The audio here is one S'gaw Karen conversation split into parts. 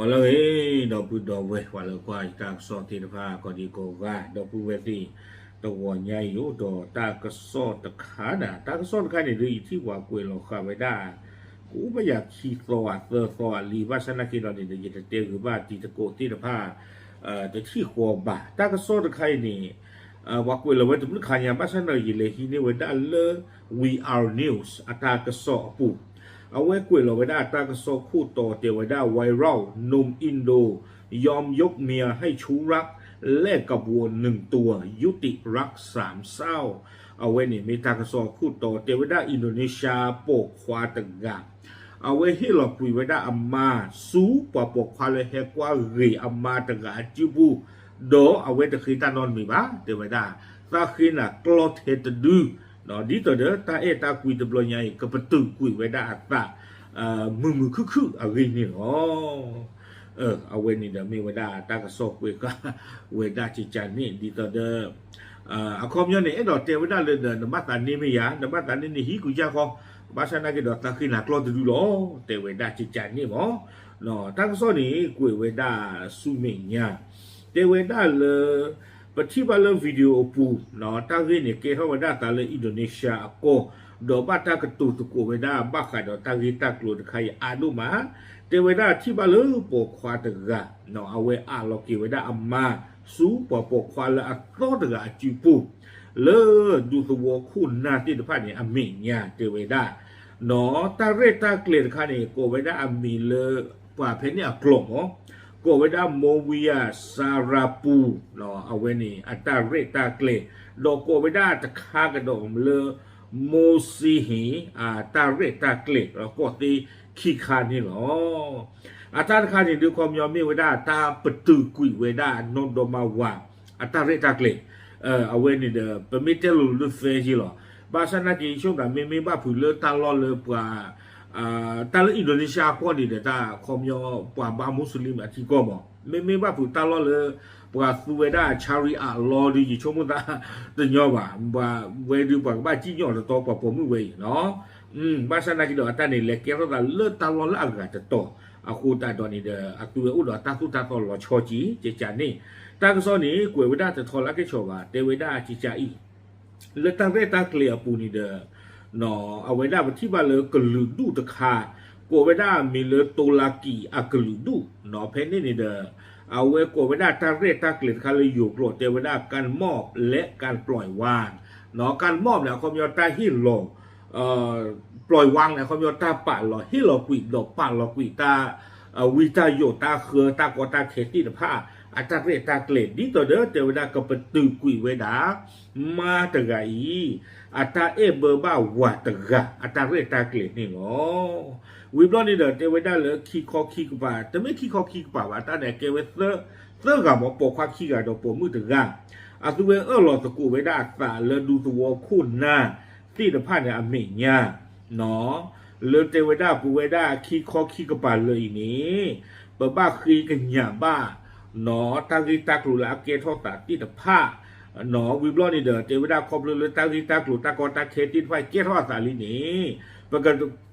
လၢအဂ့ၤ ဒီပုၢ်ဒီဝဲၢ် ပှၤလၢကွၢ်ယတၢ်ကစီၣ်သ့ၣ်တဖၣ် ကိးဒံကိးဂၤ ဒီပုၢ်ဝဲၢ်သ့ၣ် တဂီၤညါအံၤ ယအိၣ်ဒီးတၢ်ကစီၣ်တခါဒၣ် တၢ်ကစီၣ်တခါန့ၣ်ဒီး ယထံၣ်ပှၤကွဲးလီၤဃာ်ဝဲဒၣ် ကအိၣ်ဘၣ်ယၤခံသီဧါ သၢသီဧါလံ ဘၣ်ဆၣ်နာ်က့ဒီးန့ၣ်ဒီး ယတတဲဂ့ၤဘၣ်တံၤသကိးသ့ၣ်တဖၣ် တထံၣ်ဃီဘၣ်. တၢ်ကစီၣ်တခါအံၤန့ၣ် ပှၤကွဲးလီၤဝဲတဘျုးခါညါ ဘၣ်ဆၣ်န့ၣ်ဒီး ယလဲၤဟံးန့ၢ်ဝဲဒၣ်လၢ V R News အတၢ်ကစီၣ်အပူၤ, အဝဲကွဲးလီၤဝဲဒၣ်တၢ်ကစီၣ်ခိၣ်တီတဲဝဲဒၣ် Viral หนุ่มอินโดยอมยกเมียให้ชู้รัก แลกกับวัวหนึ่งตัว ยุติรักสามเศร้า အဝဲန့ၣ်မ့ၢ်တၢ်ကစီၣ်ခိၣ်တီတဲဝဲဒၣ် Indonesia ပိာ်ခွါတဂၤ အဝဲဟ့ၣ်လီၤကွံာ်ဝဲဒၣ်အမါ ဆူပှၤပိာ်ခွါလၢဟဲကွၢ်ဂ့ၤအမါတဂၤအစုပူၤ, ဒီးအဝဲတဃ့တၢ်နီတမံၤဘၣ် တဲဝဲဒၣ် သးဃ့နၤကျီထဲတဒု, ဒ်သိးဒီးတၢ်အဲၣ်တၢ်ကွံတဘျီညါအံၤ ကပတုာ်ကွံာ်ဝဲဒၣ်အသး မုာ်မုာ်ခုၣ်ခုၣ်အဂ့ၢ်န့ၣ်လီၤ. အဝဲန့ၣ်ဒီးမ့ၢ်ဝဲဒၣ်တၢ်ကစီၣ်ကွဲးဃာ်ဝဲဒၣ်ကကန့ၣ် ဒ်သိးဒီး အခီပညီန့ၣ် အဲၣ်ဒိးတဲဝဲဒၣ်လၢဒီး နဘၣ်သးန့ၢ်မ့ၢ်ယၤ နဘၣ်သးန့ၢ်န့ၣ်ဟံးကွံာ်ယၢ်ဃီ, ဘၣ်ဆၣ်နာ်က့ဒီးသးဃ့နၤကျီတဒုလီၤ တဲဝဲဒၣ်ကကန့ၣ်မး. တၢ်ကစီၣ်န့ၣ် ကွဲးဝဲဒၣ်ဆူမဲာ်ညါ တဲဝဲဒၣ်လၢ ပထံၣ်ဘၣ်လၢ video အပူၤ တၢ်ဂ့ၢ်န့ၣ်ကဲထီၣ်ဝဲဒၣ်အသးလၢ Indonesia အကီၢ်, ဒီးဘၣ်တၢ်ကတိၤသကိးဝဲဒၣ်ဘၣ်ဃးဒီးတၢ်ဂ့ၢ်တၢ်ကျိၤတခါအံၤအါဒိၣ်မး, တဲဝဲဒၣ်ထံၣ်ဘၣ်လၢပိာ်ခွါတဂၤ အဝဲအးလီၤက့ၤဝဲဒၣ်အမါ ဆူပှၤပိာ်ခွါလၢအသီတဂၤအစုပူၤ လၢဒူသဝီခိၣ်နၢ်သ့ၣ်တဖၣ်န့ၣ် အမဲာ်ညါတဲဝဲဒၣ် တၢ်ရဲၣ်တၢ်ကျဲၤတခါန့ၣ် ကိးဝဲဒၣ်အမံၤလၢ ပှၤဖဲန့ၣ်အကျိာ်မး ကိးဝဲဒၣ် Mowi Sarapu အဝဲန့ၣ် အတၢ်ရဲၣ်တၢ်ကျဲၤ, ဒီးကိးဝဲဒၣ်တခါကဒီးလၢ Mosihin အတၢ်ရဲၣ်တၢ်ကျဲၤ ကီၢ်သ့ခံခါန့ၣ်လီၤ. အတၢ်တခါန့ၣ်ဒုးခီပညီမ့ၢ်ဝဲဒၣ်တၢ်ပတုာ်ကွံာ်ဝဲဒၣ်နီၢ်ဒီမါဝၤ အတၢ်ရဲၣ်တၢ်ကျဲၤ အဝဲန့ၣ်ဒီး ပမ့ၢ်တဲလိၤလိၤလၢ fair ယ့လီၤ. ဘၣ်ဆၣ်နာ်က့ ယဆိကမိၣ်သးမ့မ့ၢ်ဘၣ်ဖုးလၢတၢ်လီၢ်လၢပှၤ တၢ်လၢ Indonesia အကီၢ်န့ၣ်ဒီး တၢ်ခီပညီ ပှၤဘါ Muslim အထံကီၢ်မး မ့မ့ၢ်ဘၣ်ဖုးတၢ်လီၢ်လၢ ပှၤသူဝဲဒၣ် Sharia law ဒီး ယဆိကမိၣ်သးတညီဘၣ်, ပှၤဝဲဒုးပှၤကဘၣ်စံၣ်ညီၣ်တတီပှၤပိာ်မုၣ်ဝဲအံၤနီၤ. ဘၣ်ဆၣ်နာ်က့ဒီး အတၢ်န့ၣ် လဲၤကဲထီၣ်သးလၢတၢ်လီၢ်လၢအဂၤတတီၤ, အဃိသတးဒီးန့ၣ်ဒီး အသုဝဲအိၣ်ဒီးတၢ်သိၣ်တၢ်သီလီၤဆီက့ၤ ကကန့ၣ်, တၢ်ကစီၣ်န့ၣ် ကွဲးဝဲဒၣ်တထီလၢကဆီၤဘၣ် တဲဝဲဒၣ်ကကအံၤ လၢတၢ်ရဲၣ်တၢ်ကျဲၤအပူၤန့ၣ်ဒီး အဝဲဒၣ်ပထံၣ်ဘၣ်လၢကလုာ်ဒူၣ်တခါ ကိးဝဲဒၣ်မံၤလၢ တူရကီအကလုာ်ဒူၣ်နီၤ, ဖဲန့ၣ်န့ၣ်ဒီး အဝဲကိးဝဲဒၣ်တၢ်ရဲၣ်တၢ်ကျဲၤတခါလၢယိၤကျိာ် တဲဝဲဒၣ် การมอบและการปล่อยวาง နီၤ, การมอบ န့ၣ် အခီပညီတၢ်ဟ့ၣ်လီၤ ပျီဝါန့ၣ် အခီပညီတၢ်ပာ်လီၤ ဟ့ၣ်လီၤကွံာ်ဒီးပာ်လီၤကွံာ်တၢ် ဝံတၢ်ယိးတၢ်ဃၢတၢ်ကီတၢ်ခဲသ့ၣ်တဖၣ် အတၢ်ရဲၣ်တၢ်ကျဲၤ ဒ်သိးဒီးတဲဝဲဒၣ်ကပတုာ်ကွံာ်ဝဲဒၣ် မါတဂၤအံၤ အတၢ်အဲၣ်ဘၢဘၣ်ဝၤတဂၤ အတၢ်ရဲၣ်တၢ်ကျဲၤန့ၣ်လီၤ. ဝံၤဘျီန့ၣ်ဒီး တဲဝဲဒၣ်လၢခံခီခံကပၤ တမ့ၢ်ခံခီခံကပၤဘၣ် တၢ်န့ၣ်ကဲဝဲ သၢဂၤမး ပိာ်ခွါခံဂၤဒီးပိာ်မုၣ်တဂၤ အသုဝဲအၢၣ်လီၤသကိးဝဲဒၣ်အသးလၢဒူသဝီခိၣ်နၢ်သ့ၣ်တဖၣ်န့ၣ်အမဲာ်ညါ လၢတဲဝဲဒၣ်ပဝဲဒၣ်ခံခီခံကပၤလၢာ်အံၤန့ၣ် ပဘၣ်ဃ့ကညးဘၣ် နီၤ တၢ်ဂ့ၢ်တၢ်ကျိၤလၢအကဲထီၣ်သးသ့ၣ်တဖၣ် နီၤ ဝံၤဘျီန့ၣ်ဒီး တဲဝဲဒၣ်ခီဖျိလၢတၢ်ဂ့ၢ်တၢ်ကျိၤတၢ်ကီတၢ်ခဲသ့ၣ်တဖၣ် ကဲထီၣ်အသးလံန့ၣ် ပက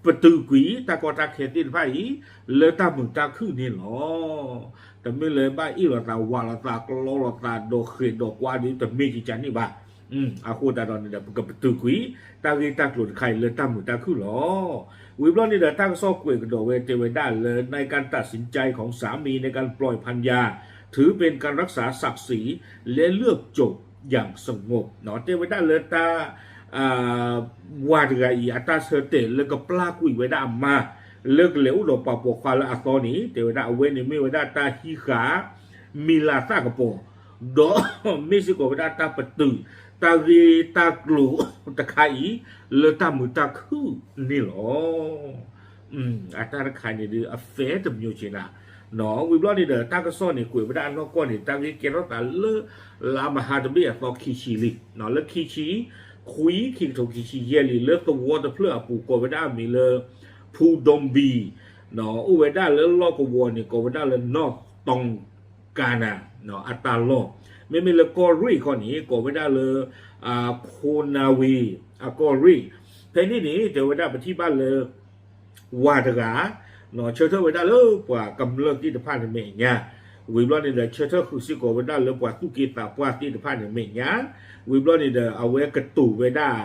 ပတုာ်ကွံာ်တၢ်ကီတၢ်ခဲသ့ၣ်တဖၣ်အံၤ လၢတၢ်မုာ်တၢ်ခုၣ်န့ၣ်လီၤ. တမ့ၢ်လၢဘၣ်အ့ၣ်လိာ်သးဝးလိာ်သးကျီလိာ်သးဒီးဃဲၤဒီးကွါဒီး တမ့ၢ်ကကန့ၣ်ဘၣ်. အဃိသတးဒီးန့ၣ်ဒီး ပကပတုာ်ကွံာ် တၢ်ဂ့ၢ်တၢ်ကျိၤတခါအံၤလၢတၢ်မုာ်တၢ်ခုၣ်လီၤ. ဝံၤဘျီန့ၣ်ဒီး တၢ်ကစီၣ်ကွဲးကဒီးဝဲတဲဝဲဒၣ်လၢ ในการตัดสินใจของสามีในการปล่อยภรรยา ถือเป็นการรักษาศักดิ์ศรีและเลือกจบอย่างสงบ တဲဝဲဒၣ်လၢတၢ် ဝၤတဂၤအံၤ အတၢ်ဆၢတဲာ်လၢကပျၢ်ကွံာ်ဝဲဒၣ်အမါ လၢကလဲၤအိၣ်ဒီးပှၤပိာ်ခွါလၢအသီန့ၣ် တဲဝဲဒၣ်အဝဲန့ၣ်မ့ၢ်ဝဲဒၣ်တၢ်ဟံးဃာ် မံၤလၤသၣ်ကပီၤ ဒီးမ့ၢ်စ့ၢ်ကီးဝဲဒၣ်တၢ်ပတုာ် တၢ်ဂ့ၢ်တၢ်ကျိၤတခါအံၤ လၢတၢ်မုာ်တၢ်ခုၣ်န့ၣ်လီၤ. အတၢ်တခါန့ၣ်ဒုး အfairတမျိုးချင်တာ နီၤ ဝံၤဘျီန့ၣ်ဒီး တၢ်ကစီၣ်န့ၣ် ကွဲးဝဲဒၣ်အနီၢ်ကီၢ်န့ၣ် တၢ်ဂ့ၢ်ကဲထီၣ်သးလၢ လါမဟါတဘ့ၣ်အသီခံဆံလံ လၢခံဆံ ခွံ ခံကထိခံဆံယဲၢ်လံ လၢသဝီတဖျၢၣ်အပူၤ ကိးဝဲဒၣ်အမံၤလၢ ဖူဒိဘံ အိၣ်ဝဲဒၣ်လၢလီၢ်ကဝီၤန့ၣ် ကိးဝဲဒၣ်လၢ နီၢ်တီကၤနၤ အတၢ်လီၢ်, မ့မ့ၢ်လၢကီၢ်ရ့ၣ်ခီန့ၣ် ကိးဝဲဒၣ်လၢ ခိနဝ့ၤ အကီၢ်ရ့ၣ်, ဖဲန့ၣ်န့ၣ် တဲဝဲဒၣ်ပထံၣ်ဘၣ်လၢ ဝၤတဂၤ ဆၢထၢၣ်ဝဲဒၣ်လၢပှၤကမျၢၢ်သ့ၣ်တဖၣ်န့ၣ်မဲာ်ညါ, ဝံၤဘျီန့ၣ်ဒီး ဆၢထၢၣ်ဃုာ်စ့ၢ်ကီးဝဲဒၣ်လၢပှၤသူၣ်က့သးပှၢ်သ့ၣ်တဖၣ်န့ၣ်မဲာ်ညါ, ဝံၤဘျီန့ၣ်ဒီး အဝဲကတိၤဝဲဒၣ်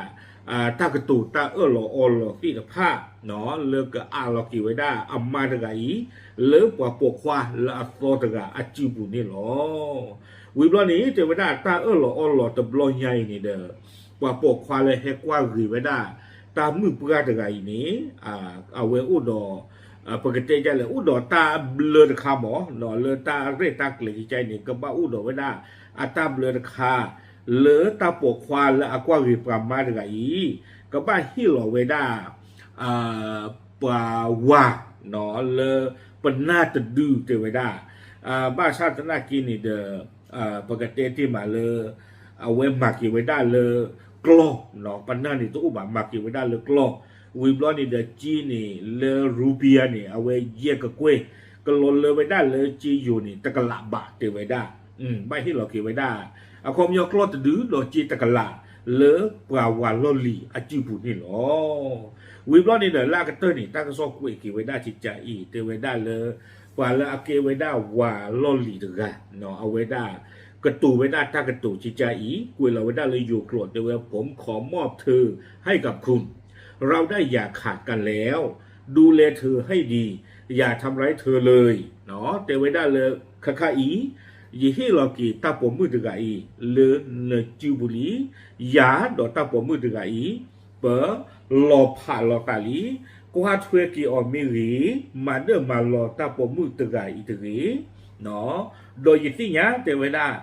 တၢ်ကတိၤတၢ်အၢၣ်လီၤအီလီၤသ့ၣ်တဖၣ် လၢကအးလီၤက့ၤဝဲဒၣ်အမါတဂၤအံၤ လၢပှၤပိာ်ခွါလၢအသီတဂၤအစုပူၤန့ၣ်လီၤ. ဝံၤဘျီန့ၣ် တဲဝဲဒၣ်တၢ်အၢၣ်လီၤအီလီၤတဘျီညါအံၤန့ၣ်ဒီး ပှၤပိာ်ခွါလၢဟဲကွၢ်ဂ့ၤဝဲဒၣ် တၢ်မုၣ်ပှၢ်တဂၤအံၤန့ၣ် အဝဲအိၣ်ဒီး ပကတဲဒ်လဲၣ် အိၣ်ဒီးတၢ်ဘျၢတခါမး လၢတၢ်ရဲၣ်တၢ်ကျဲၤကကါအံၤန့ၣ် ကဘၣ်အိၣ်ဒီးဝဲဒၣ် အတၢ်ဘျၢတခါ လၢတၢ်ပိာ်ခွါလၢအကွၢ်ဂ့ၤပှၤမါတဂၤအံၤ ကဘၣ်ဟ့ၣ်လီၤဝဲဒၣ် ပှၤဝၤ လၢပနၢ်တဒုတဲဝဲဒၣ်, ဘၣ်ဆၣ်သနာ်က့န့ၣ်ဒီး ပကတဲတ့ၢ်မးလၢ အဝဲမၤက့ၤဝဲဒၣ်လၢကျီၢ်, ပနၢ်န့ၣ်တအိၣ်ဘၣ် မၤက့ၤဝဲဒၣ်လၢကျီၢ်, ဝံၤဘျီန့ၣ်ဒီးစ့န့ၣ် လၢ ရူပံယၤ န့ၣ် အဝဲယဲၢ်ကကွဲၢ်, ကလီၤလၢဝဲဒၣ်လၢစ့ယိၤန့ၣ် တကလးဘးတဲဝဲဒၣ်, ဘၣ်ဟ့ၣ်လီၤက့ၤဝဲဒၣ် အခီပညီကျီၢ်တဒုဒီးစ့တကလး လၢပှၤဝၤလီၢ်လံၤအစုပူၤန့ၣ်လီၤ. ဝံၤဘျီန့ၣ်ဒီးလၢအကတၢၢ်န့ၣ် တၢ်ကစီၣ်ကွဲးက့ၤဝဲဒၣ်ကကါအံၤ တဲဝဲဒၣ်လၢ ပှၤလၢအကဲဝဲဒၣ်ဝၤလီၢ်လံၤတဂၤ အဝဲဒၣ် ကတိၤဝဲဒၣ်တၢ်ကတိၤကကါအံၤ ကွဲးလီၤဝဲဒၣ်လၢယိၤကျိာ် တဲဝဲ ผมขอมอบเธอให้กับคุณ เราได้อย่าขาดกันแล้ว ดูแลเธอให้ดี อย่าทำร้ายเธอเลย တဲဝဲဒၣ်လၢ ခါခါအံၤ ယဟ့ၣ်လီၤက့ၤတၢ်ပိာ်မုၣ်တဂၤအံၤ လၢနစုပူၤလံ, ယၤဒီးတၢ်ပိာ်မုၣ်တဂၤအံၤ ပလီၤဖးလီၤသးလံ, ကွၢ်ထွဲက့ၤအီၤမ့ၢ်ဂ့ၤ, မၤဒၢၣ်မၤလီၤတၢ်ပိာ်မုၣ်တဂၤအံၤတဂ့ၤ, ဒီးယသ့ၣ်ညါ တဲဝဲဒၣ်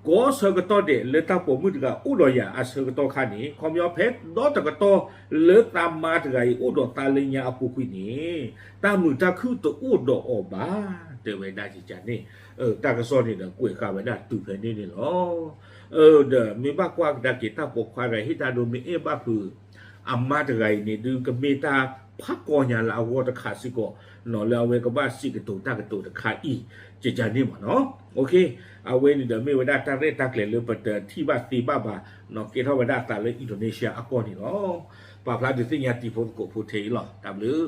ကိးဆၢကတီၢ်ဒဲးလၢတၢ်ပိာ်မုၣ်တဂၤအိၣ်ဒီးယၤအဆၢကတီၢ်ခါန့ၣ် ခီပညီဖဲဒီတကတီၢ်လၢသးမါတဂၤအံၤအိၣ်ဒီးသးလၢညါအပူၤကွံာ်န့ၣ် တၢ်မုာ်တၢ်ခုၣ်တအိၣ်ဒီးအီၤဘၣ် တဲဝဲဒၣ်ကကါန့ၣ်, တၢ်ကစီၣ်န့ၣ်ဒီးကွဲးဃာ်ဝဲဒၣ်တုၤဖဲန့ၣ်န့ၣ်လီၤ. ဒီးမ့ၢ်ဘၣ်ကွၢ်ကဒါက့ၤတၢ်ပိာ်ခွါတဂၤဟ့ၣ်တၢ်ဒိမ့ၢ်အဲၣ်ဘၣ်ဖုး အမါတဂၤအံၤန့ၣ် ဒုးကမ့ၢ်တၢ်ဖးကီညါလၢအဂီၢ်တခါစ့ၢ်ကီး လၢအဝဲကဘၣ်စံးကတိၤတၢ်ကတိၤတခါအံၤ ကကါန့ၣ်မးနီၤ. အဝဲန့ၣ်ဒီးမ့ၢ်ဝဲဒၣ်တၢ်ရဲၣ်တၢ်ကျဲၤလၢပတထံၣ်ဘၣ်သ့ဘၣ်ဘၣ် ကဲထီၣ်ဝဲဒၣ်အသးလၢ Indonesia အကီၢ်န့ၣ်လီၤ. ပာ်ဖျါဒုးသ့ၣ်ညါတံၤဖိသကိးဖိထဲအံၤလီၤ. တၢ်ဘျုး